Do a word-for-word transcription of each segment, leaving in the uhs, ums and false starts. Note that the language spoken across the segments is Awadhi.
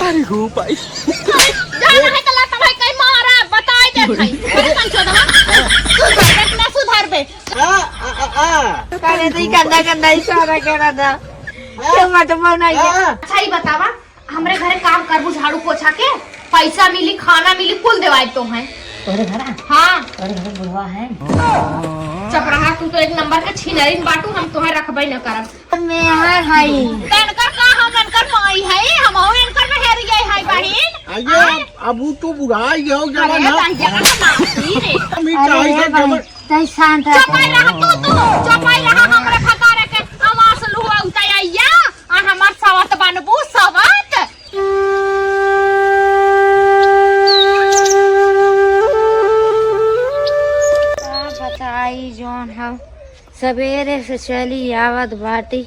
अरे हो भाई। जाना है तो लाता भाई कहीं मारा, बताई दे भाई। अरे पंचोदवा, तू सुधरबे कि ना सुधरबे? आ, आ, आ, आ। करे तो ही गंदा गंदा इशारा करा था। क्यों मत बनाइए? आ। अच्छा, ई बतावा, हमरे घरे काम करबू झाड़ू पोछा के, पैसा मिली, खाना मिली, कुल देवाई तो है। तोहरे घर आ? हाँ। तोहरे घर बुढ़वा है? चपराहा, तू तो एक नंबर के छिनरिन बाटू, हम तोहे रखबे न करब। मेहर हई। तनकर का हम इनकर माई हई, हमहू इनकर मेहरिया हई बहिन। आइए, आय। अब, अब उ तो बुढ़ाई गयो, अरे, जवन है। तही जगह ना मारती रे। हम ही अरे, चाहे ए से बहिन, जवन तही शांत रह। चुपाई रहा तू, तू, चुपाई रहा हमरे भतारे के आवास लुआ उताई आइया, आ हमार सवत बनबू, सवत। का बताई जौन हम सबेरे से चली आवत बाटी,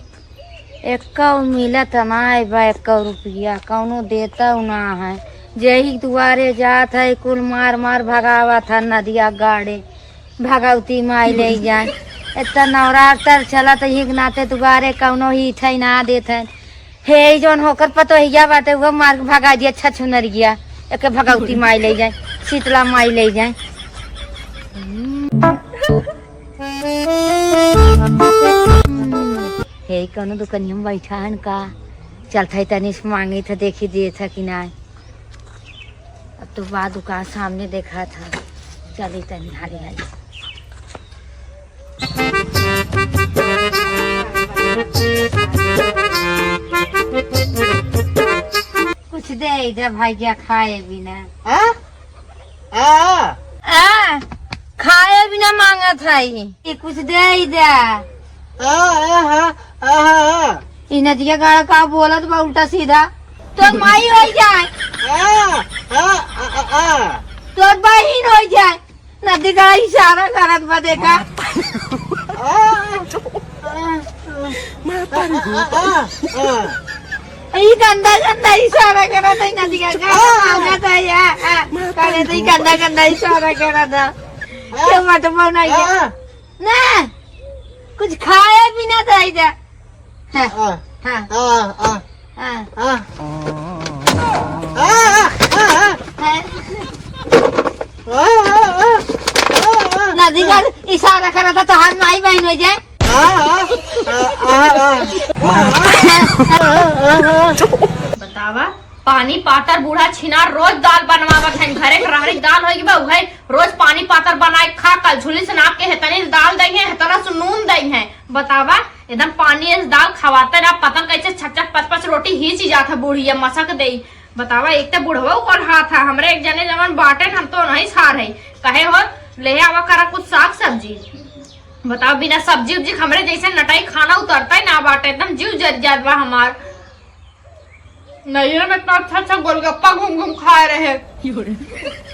एक्को मिलत नाय बा, एक्को रुपया कौनो देतौ ना है। जेही दुआरे जात है, कुल मार मार भगावत है नदिया गाड़े, भगवती माई ले जाए। इतना नवरात्र चलत ही के नाते दुआरे कौनो ही इठै ना देत है। हे, ई जौन होकर पतोहिया बाटे, उहो मार के भगा दिया, छछुनरिया। एके भगवती माई ले जाए, शीतला माई ले जाए। हे, कौनो दुकनिया में बैठा हन का? चलत है तनी से मांगे थे, देखी देत है कि नाय। अब तो बा दुकान सामने देखा था। चली तनी हाली हाली। कुछ दे दे भैया खाए बिना। हाँ? आ, आ, खाए बिना मांगत है। ये कुछ दे दे। आ, आ, हाँ, आ, हाँ, हाँ। ई नदिया गाड़ा का बोलत बा उल्टा सीधा। तोर माई होइ जाए। आ, आ, आ, आ, आ। तोर बहिन होइ जाए। नदी गाड़ा इशारा करत बा, देखा। आ, आ, आ, आ, आ, आ। ई गंदा गंदा इशारा करत है नदी गाड़ा। आ, आ, आ, करे तो ई गंदा गंदा इशारा करत है। आ, के मत बनाइए। आ। ना, कुछ खाए भी ना दे दे। हाँ, हाँ, हाँ। हाँ। नदी का इशारा करा था, तोहार माई बहिन होइ जाए। बतावा, पानी पातर बूढ़ा छिनार रोज दाल बनवावत हैं। घरे के रहरी दाल होइ गई बा, उहे रोज पानी पातर बनाए खा, कलछुली से नाप के हेतनी दाल दई है, हेतना से नून दई है। बतावा, एकदम पानी ऐसे दाल खवाते ना, पता न कैसे छक छक पच पच रोटी हींची जात है बुढ़िया, मसक देई। बतावा, एक तो बुढ़वा ऊपर हाथ है, हमरे एक जने जवन बाटे न, हम तो नहीं सार है, कहे हो, ले आवा करा कुछ साग सब्जी। बतावा, बिना सब्जी उब्जी के हमरे जैसे नटाई खाना उतरता ही ना बाटे, एकदम जीव जर जात बा हमार। नैहर में इतना अच्छा अच्छा गोलगप्पा घूम घूम खाए रहे।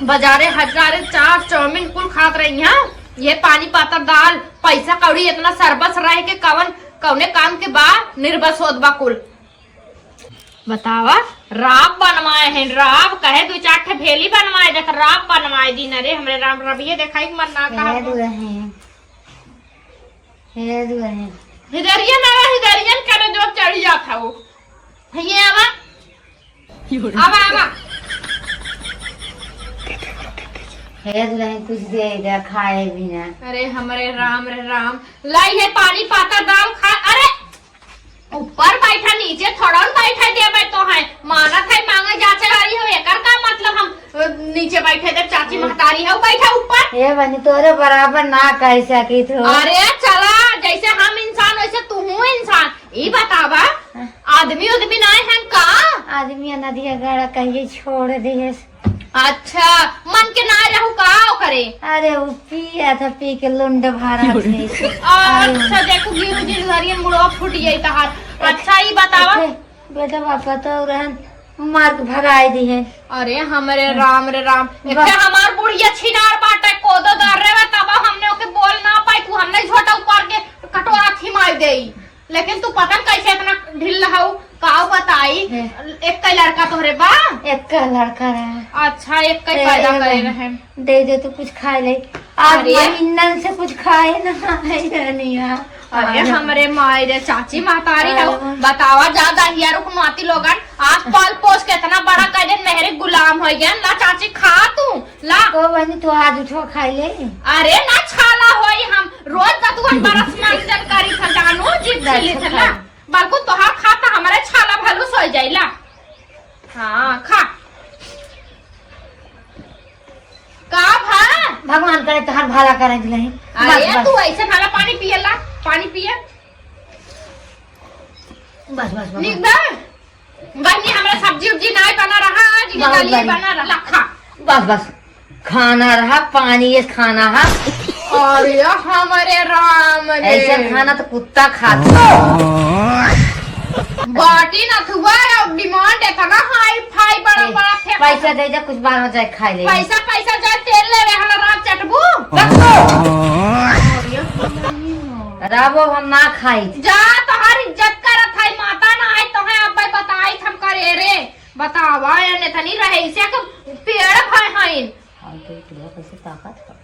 बाजारे हजारे चाट चाउमीन कुल खात रही हैं। ये पानी पातर दाल, पैसा कौड़ी इतना सरबस रहे के कवन, कौने काम के बा, निर्बस होत बा कुल। बतावा, राब बनवाए हैं, राब कहे दो चार ठे भेली बनवाए, देख राब बनवाए दिन। अरे हमरे राम रबिये देखाई के मन ना कहा। हे दुआ है, हे दुआ है। हिदरिया ना, हिदरियन करे जो चढ़ी जात है वो। ये आवा। आवा, आवा। हे दुल्हन, कुछ दे दे, खाए भी ना। अरे हमरे राम रे राम, लाई है पानी पाता दाल खा। अरे ऊपर बैठा, नीचे थोड़ा न बैठा देबे तो है। मानत है मांगे जाचे वाली हो, एकर का मतलब हम, अ, नीचे बैठे देब, चाची महतारी है, बैठा ऊपर। ए बनी, तोरे बराबर ना कह सकी तू। अरे चला, जैसे हम इंसान वैसे तू हूँ इंसान। ई बतावा, हाँ। आदमी उदमी नाय हन का? आदमी नदिया गाड़ा कहिए छोड़ दिए। अच्छा, मन के ना रहू का ओकरे? अरे, उ पिया था, पी के लुंड भरा थे। अच्छा, देखो, गिरू जी धरिए मुड़वा फूट जाई तहार। अच्छा, ई बतावा। बेटा, बापा तो रहन, मार के भगाए दी है। अरे, हमरे राम रे राम। एक हमार बुढ़िया छिनार बाटे, कोदो दर रे बा, तब हमने ओके बोल ना पाई, तू हमने झोटा उपार के कटोरा थिमाई देई। लेकिन तू पता न कैसे इतना ढिल्ला हऊ, काऊ बताई। हैं। एक का लड़का तोहरे बा? एक का लड़का रहे। अच्छा, एक का ए, पैदा ए करे बहन, रहे। दे दे, तू कुछ खाए ले। आज अरे। महीनन से कुछ खाए ना है रनिया। अरे हाँ। हमरे माई रे, चाची महतारी हऊ, हाँ। बतावा, जा दहिया रुक माती लोगन, आज पाल पोस के इतना बड़ा कर दे, मेहरे गुलाम होइ गया। ला चाची, खा तू, ला। तो बहनी, तू आज उठो, खाई ले। अरे ना, छाला होई, हम रोज दतुअन बरस मंजन करी था जानू, जीभ ले, छीली था खा। ला। बल्कु तोहार खाता हमारे छाला भलुस होइ जाइला। हाँ, खा। का भा? भगवान करे तोहार भला करे दिलही। अरे, बस, बस। तू ऐसे भला पानी पिए ला, पानी पिए। बस, बस, बस। निक बा? बहनी, हमरा सब्जी उब्जी नाई बना रहा, आज ये बहुत दालिये बढ़िया। बना रहा। ला, खा। बस, बस। खाना रहा, पानी ये खाना हा। अरे हमारे राम रे। ऐसा खाना तो कुत्ता खाता। बाटी नथुआ, अब demand इतना high फाई, बड़ा ए, बड़ा फेंक। पैसा दे दे, कुछ बाल बच्चा खाई ले। पैसा, पैसा जाए, तेल ले रहे, हमारा रात चटबू। रखो। राबो, हम ना खाई। जा, तोहार इज्जत करत है, माता ना आई, तोहे अब बताई हम करे रे। बतावा, एने तनी रहे, इसे के पेड़ भय हइन। हाँ, तो बुढ़वा कैसे ताकत है?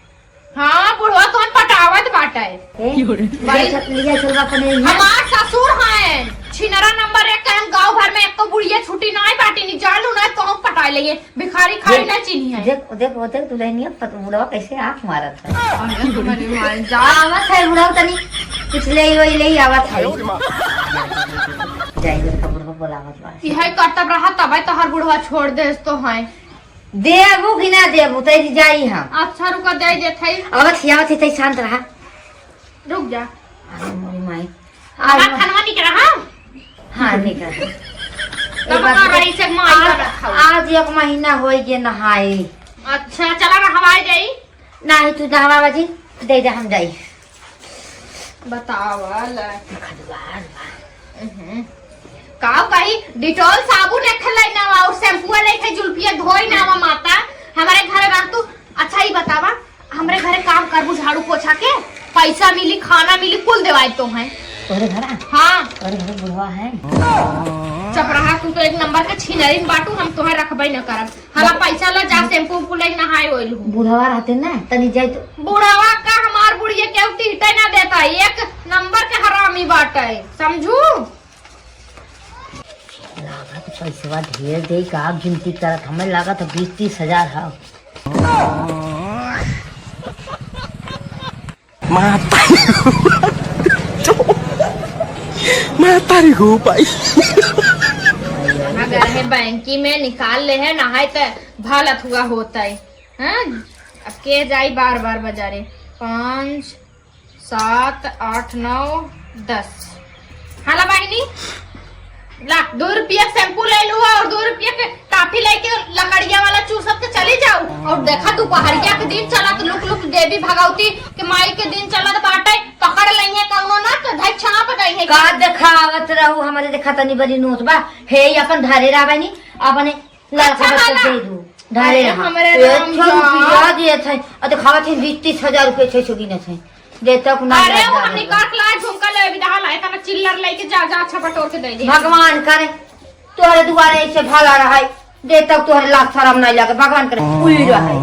हाँ, बुढ़वा तोहन पटावत बाटे। ए, भाई, लिया चल, लिया चल, बाप ने यहाँ। हमार ससुर हैं, छिनरा नंबर एक के, हम गाँव भर में एको बुढ़िया छुट्टी नाई बाटी, नी जान लू ना, तो हम पटाई लेंगे, भिखारी खाई देख, ना चीनी है। देख, देख, वो देख, दुल्हनिया पत-, बुढ़वा कैसे आँख मारत है। अरे, हमारे माई जान। आवत है बुढ़वा तनी, कुछ ले ही, वही ले ही आवत है। जाइए, बुढ़वा बोलावत बा। इहे करतब रहा, तबे तोहर बुढ़वा छोड़ देस तो है। देबू कि ना देबू, तै जाई हम। अच्छा, रुका, दे देत हई। आवत ही, आवत ही, तै शांत रहा। रुक जा। अरे मोरी माई। हमार आज खनवा निक रहा? हाँ, निक रहा। तब एक बात का बता, रही से माई आज, का रखा हुआ। आज एक महीना होई गे नहाए। अच्छा, चला नहवाए जाई। नाही, तू नहवा बाजी, दे दे, हम जाई। बतावा ला। खजुआर बा। उहुं। का कही, Dettol साबुन एक ठे लइना वा और shampoo लइके जुल्फिया धोई ना वा माता। हमरे घरे रह तू। अच्छा, ई बतावा, हमरे घरे काम करबू झाड़ू पोछा के, पैसा मिली, खाना मिली, कुल देवाई तो है। तोरे घरा? हाँ। तोरे घरे बुढ़वा है? चुप रहा, तू तो एक नंबर के छिनरिन बाटू, हम तोहे रखबे न करब। हला पैसा ला, जा shampoo उम्पू ले, नहाए oil हो। बुढ़वा रहते ना, तनी जाए तो। बुढ़वा का हमार बुढ़िया केहू टिहटे ना देता, एक नंबर के हरामी बाटे, समझू? लागत पैसवा ढेर दे का, आप गिनती करत, हमें लागत बीस तीस हजार है। माता, माता रे हो भाई। अगर है बैंकी में निकाल ले है, ना है तो भालत हुआ होता है। हाँ? अब के जाई बार बार बाजारे? पाँच, सात, आठ, नौ, दस। हाला बहिनी, ला, दो रुपया shampoo ले लू और दो रुपया के टाफी लेके लकड़िया वाला चूसत के चली जाऊ। और देखा, दोपहरिया के दिन चलत, लुक लुक देवी भगवती के माई के दिन चलत बाटे, पकड़ लइहे कौनो ना तो धई छाप गई है। का देखावत रहू? हमरे देखा तनी बड़ी नोट बा, हे अपन धरे रहा बहिनी, अपने लड़का अच्छा बच्चा वाला। दे दू, धरे अरे रहा। हमरे ए, राम छो जान। रुपया दिए थे, और देखावत है बीस तीस हजार रुपये छे छो गिने थे। देता कुना अरे, वो हमने काट ला, झुमका ले, विदा ला, इतना चिल्लर लेके जा, जा, अच्छा बटोर के दे दे। भगवान करे, तोहरे दुआरे ऐसे भला रहे, देता तोहरे लाज शरम नहीं लगे, भगवान करे, उई रहे।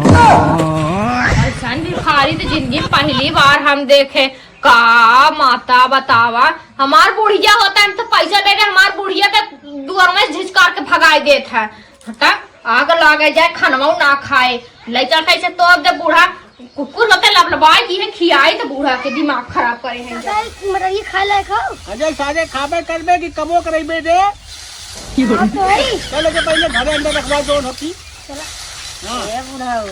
ऐसन भिखारी तो जिंदगी में पहली बार हम देखे। का माता बतावा, हमार बुढ़िया होता है तो पैसा दे दे, हमार बुढ़िया के दुआर में झिझकार के भगाई देत है। हटा, आग लागे जाए, खनवा ना खाए। लइका कैसे तोप दे बूढ़ा, कुकुर होते लबलबाई की है, खियाई तो बूढ़ा के दिमाग खराब करे हैं। अरे, मटरिया खाए लायक हो? अजय, सारे खाबे करबे कि कबो करबे रे? हाँ, तो है। चलो के पहले घरे अंदर रखवा दो होती। चला। हाँ। ए बूढ़ा हो।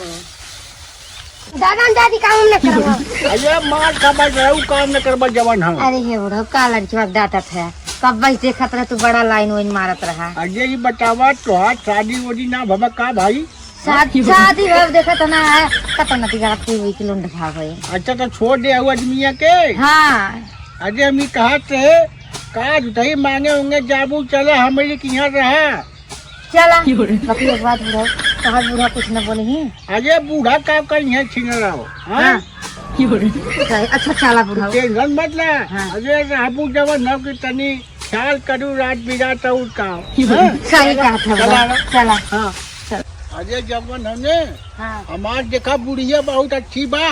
दादा दादी काम न करवा। अरे मार खाबे रहू, काम न करबा जवन हम। अरे हे बूढ़ा, का लड़की बाप डांटत है? कब बस देखत रहे तू बड़ा लाइन वाइन मारत रहा। अरे ये बतावा, तोहार शादी वोदी ना भवा का भाई? शाद-, शादी भव देखत ना है, कतन नती गलत की हुई कि लुंड भाग होई। अच्छा, तो छोड़ दे आऊ आदमिया के। हाँ। अरे हम ई कहत रहे, का जुताई मांगे होंगे जाबू, चला हमरे के यहाँ रहा। चला। क्यों रे? बाकी एक बात बुढ़ा, तोहार बूढ़ा कुछ न बोले ही। अरे बूढ़ा का कहीं है छिन रहा हो, हाँ? हाँ। क्यों रे? अच्छा, अच्छा, चला बूढ़ा। Tension मत ले। हाँ। अरे रहबू जवन हो कि तनी ख्याल करू रात बिरात और का। हाँ? सही कहा था चला बूढ़ा। ना। चला। हाँ। चल। अरे जवन हमने, हाँ। हमार देखा बुढ़िया बहुत अच्छी बा,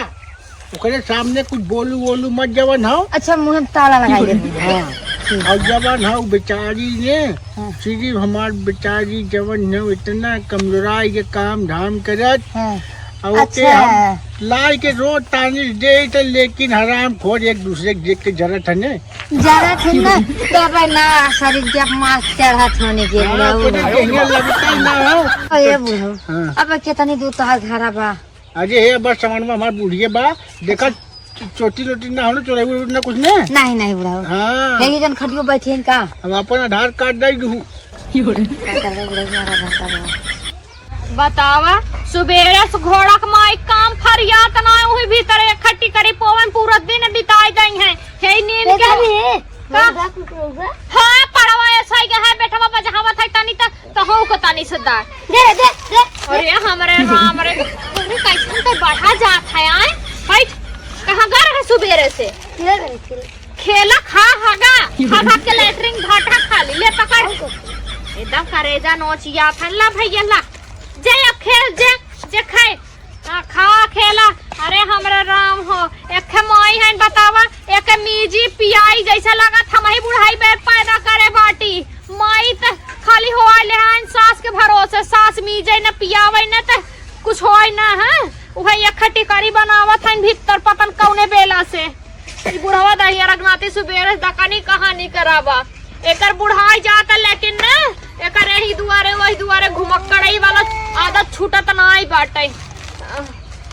ओकरे सामने कुछ बोलू वोलू मत जवन हो। अच्छा, मुँह में ताला लगाई दे। हाँ। ठीक। और जवन हौ बेचारी ने, हाँ। सिर्फ हमार बेचारी जवन हौ इतना कमजोराई के काम धाम करत। हाँ। और ओके अच्छा। हम लाई के रोज तानी दे त, लेकिन हरामखोर एक दूसरे के देख के जरत है ने। जरत है ना, तब ना शरीर के मास चढ़त होने के हाँ, लिए। कुछ देहिया लगता ही ना हो। ओ, ये बूढ़ो। हाँ। अब कितनी दूर तोहार घरा बा? अरे हे, बस सामान में हमार बुढ़िए बा। देखा, चोटी लोटी ना हो ना, चोराई उराई ना कुछ ने। नहीं, नहीं बुढ़ाऊ। हाँ। यही जन खटियो बैठे हैं का? हम अपन आधार कार्ड दे दूँ। का करबे बुढ़ऊ, हमारा आधार कार्ड बा। बतावा, सुबेरे से घोड़ा के माई काम फरियात ना, वही भीतर एक खट्टी करी पोवन पूरा दिन बिताई दई हैं। हे नींद के बेटा भी है। का? हाँ, पड़वा ऐसा ही है, बेटवा बजहावत है तनी त, त हो को तनी से दा। दे, दे, दे। अरे हमरे राम रे, अरे कैसन तो बढ़ा जात है, आए? बैठ, कहाँ गा रहे सुबेरे से? खेल रहे थे। खेला खा हगा, खा खा के लेटरिन भाटा खाली, ले पकड़। एकदम करेजा नोचिया था, ला भैया ला, जे अब खेल, जे, जे खाए। हाँ, खा खेला। अरे हमरे राम हो, एक ठे माई हइन बतावा, एक मीजी पियाई जैसा लागत हमही बुढ़ाई बेर पैदा करे बाटी। माई त खाली होआ ले हइन सास के भरोसे, सास मीजे न पियावे न त कुछ होए न है। उहे एक खटी करी बनावत हइन भीतर पतन कौने बेला से। ई बुढ़वा दहिया रघुनाथी सुबेरे दकानी कहानी करावा। एकर बुढ़ाई जाता, लेकिन न, एकर यही दुआरे, वही दुआरे घुमक्कड़ई वाला आदत छूटत नाई बाटे।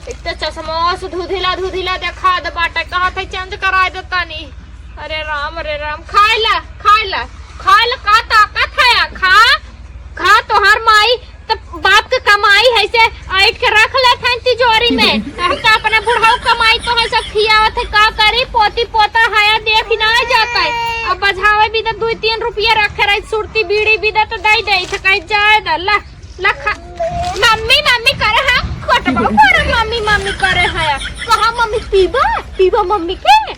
एक तो चश्मा से धुधिला, धुधिला देखात बाटे, कहत है, "चेंज कराए दे तनी।" अरे राम, अरे राम, खाए ला, खाए ला, खाए ला, का ताकत है, खा, खा, तोहार माई त बाप के कमाई है से ऐंठ के रख लेत हैं तिजोरी में। हम त अपने बुढ़ऊ कमाई तो है सब खियावत है, का करी, पोती पोता है, देख ही ना जाता है। अब बजावे भी त दुई तीन रुपया रखे रही, सुरती बीड़ी भी त दे दे, त कहे, "जाए द, ला, ला खा।" मम्मी, मम्मी करे है, खोटबा करे, मम्मी, मम्मी करे है। कहा मम्मी पीबा, पीबा मम्मी के?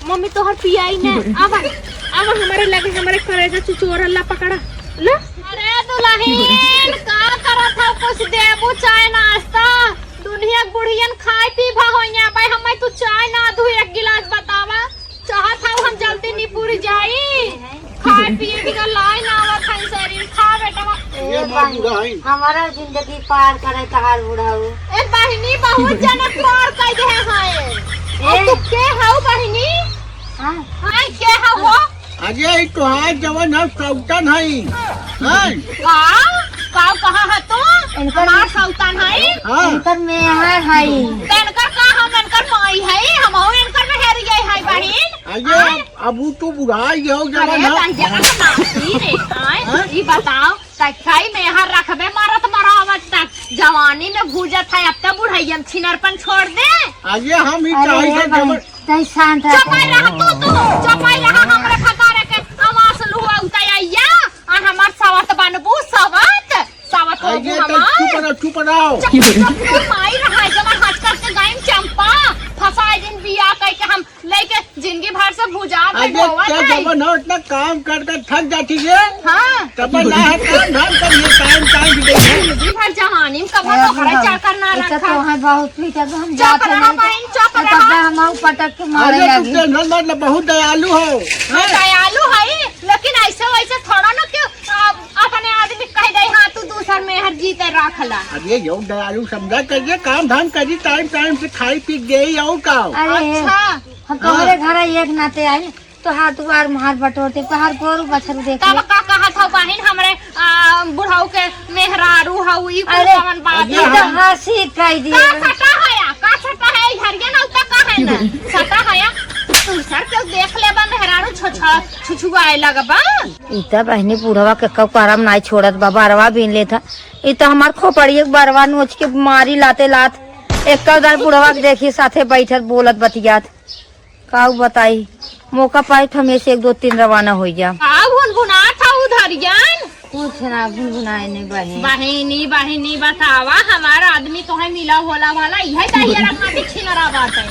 मम्मी तोहर पियाई ना। आवा, आवा हमरे लगे, हमरे करेजा चुचोर ला पकड़ा। ला। अरे दुलहिन, का करत हौ? कुछ देबू चाय नाश्ता? दुनिया के बुढ़ियन खाए पी भा होइया। भाई हमें तू चाय ना दू एक गिलास बतावा। चाहत हौ हम जल्दी निपुर जाई। खाए पिए की तो लाइन आवत है शरीर। खा बेटवा। ए ये मार बहिन, बूढ़ा है। हमारा जिंदगी पार करे तहार बुढ़ऊ। ए बहिनी, बहुत जने पार कर दे हैं। ए। और तू के हऊ बहिनी? हाँ। हाँ, के हऊ हो? अरे, ई तोहार जवन हौ सौतन है। हैं? का? का कहा है तू? इनकर हमार सौतन है? हाँ। इनकर मेहर है। तो इनकर का, हम इनकर माई है, हमहू इनकर मेहरिया है बहिन। अरे, आय? अब ऊ तू बुढ़ाई गयो अरे, जवन हौ। तहिया का नाती रे, आय? हाँ? ई बताओ, तखाई मेहर रखबे मरत मरावत तक। जवानी में भूजत है, अब तो बुढ़ैया में छिनरपन छोड़ दे। आइए हम ही अरे चाहे ये से बहन, जबर- तै शांत रह। चुपाई रहा तू, तू चुपाई रहा, हमरे भतारे के आवाज लुआ उताया, और हमार सवत बनबू, सवत, सवत हो आइए तो हमार। चुप रहो, चुप रहो। चुप, चुप, तू माई रहा, जब हंस करके गायन चंपा, फंसाए दिन बिया कह के हम लेके जिंदगी भर से भुजा के अरे ढोवत क्या है। जवन हो, इतना काम कर कर थक जाती है। हाँ। तब ना है काम धाम कर, ये टाइम टाइम भी देखिए। जिंदगी भर जवानी में कबो ए, तोहरा हाँ। चाकर ना इतना रखा। तो है, बहुत पीटा तो हम चुप जाते रहा नहीं। बहन, चुप तो रहा। तब हम आऊ पटक के मारे अरे तू लगी। टेंशन मत ले, बहुत दयालु हो। हाँ, हैं? दयालु है, लेकिन ऐसे वैसे थोड़ा ना क्यों, आ, अपने आदमी कह दे, "हाँ, तू दूसर में हर जीते रख ला।" अरे यो दयालु समझा करिए, काम धाम करी, टाइम टाइम से खाई पी गई और का। अरे, अच्छा। हम तोहरे हाँ। घर एक नाते आई, तोहार दुआर मुहार बटोरते, तोहार गोरू बछरू देखे। तब का कहत हौ बहिन, हमरे, आ, बुढ़ऊ के मेहरारू हौ, ई कुल अरे, कवन बात ई है? तो हंसी कह दिए। का सटा है या? का सटा है? ई हरिया ना उतना का है ना? सटा है या? तू सर के देख लेबा, मेहरारू छो-, छो-, छुछुआए लगबा। ई त बहिनी बुढ़वा के कऊ करम नाई छोड़त बा, बरवा बीन लेत ह। ई त हमार खोपड़िए के बरवा नोच के मारी लाते लात। एक दाई बुढ़वा के देखी साथे बैठत बोलत बतियात। काऊ बताई, मौका पाई त हमें से एक दो तीन रवाना होइ जा। का गुनगुनात हौ उधरियन? कुछ ना गुनगुनाए नहीं बहिनी। बहिनी, बहिनी बतावा, हमार आदमी तोहे मिला होला वाला, इहे दहिया रखा के छिनरा बाटे।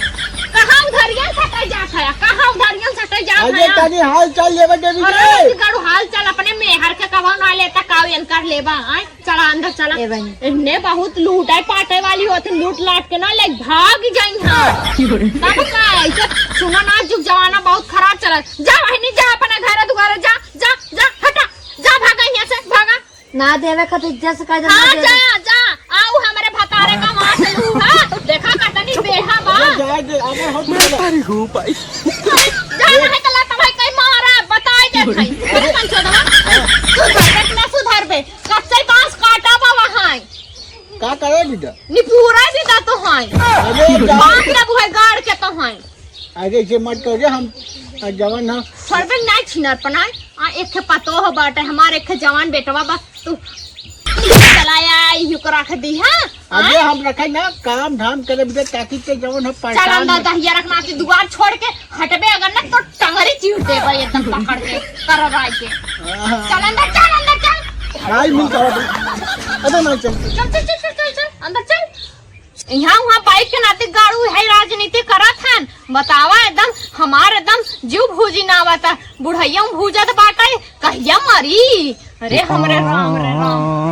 कहाँ धरियन सटे जात है, कहाँ धरियन सटे जात अरे है? तनी हाल चाल लेबे देवी अरे, के। गड़ू हाल चाल अपने मेहर के कबो ना लेता, काउ एनकर लेबा, आय? चला अंदर चला। ए बहिनी। इन्ने बहुत लूटे पाटे वाली होती, लूट लाट के ना ले भाग जाई हाँ। तब का, ऐसे सुना ना, जुग जमाना बहुत खराब चला। जा बहिनी, जा अपने घर दुआरे, जा, जा, जा, हटा, जा, भागा यहाँ से, भागा। ना देवे खातिर इज्जत से कह दे, ना हाँ, देवे। जा, जा, आउ हमरे भतारे का वहाँ से लू, हाँ? देखा कतनी बेहा बा। अरे जाए दे, अबे हम मैं तारी हो पाई। जा, नहीं तो लता भाई कहीं मारा, बताई दे भाई। अरे पंचोदवा, सुधर बे, ना सुधर बे। कच्चे बांस काटा बा वहाँ। का करे दीदा? निपुरा दीदा तो हैं। अरे जा। बांस ना बुहे गाड़ के तो हैं। अरे, ऐसे मत करिए, हम, आ, जवन ह। छोड़बे नाहीं छिनर पनाय, आ, एक ठे पतोह बाटे, हमार एक ठे जवान बेटवा बा, तू चलाया, इहू को रख दी, हाँ? अरे, हाँ? हम रखे ना, काम धाम करे बिना ताकि के जवन ह चल परेशान अंदर मत। दहिया रखना, तू दुआर छोड़ के हटबे अगर ना, तो टंगरी चीर देबे एकदम पकड़ के, करवाई के। हाँ। चल अंदर, चल अंदर, चल। भाई, मिल जाओ। अबे, नहीं, चल। चल, चल, चल, अंदर चल। यहाँ वहाँ बाइक के नाते गाड़ू है राजनीति करत हन। बतावा एकदम हमार एकदम जीव भूजी ना आवता। बुढ़ैया भूजत बाटे, कहिया मरी? अरे हमरे राम रे राम।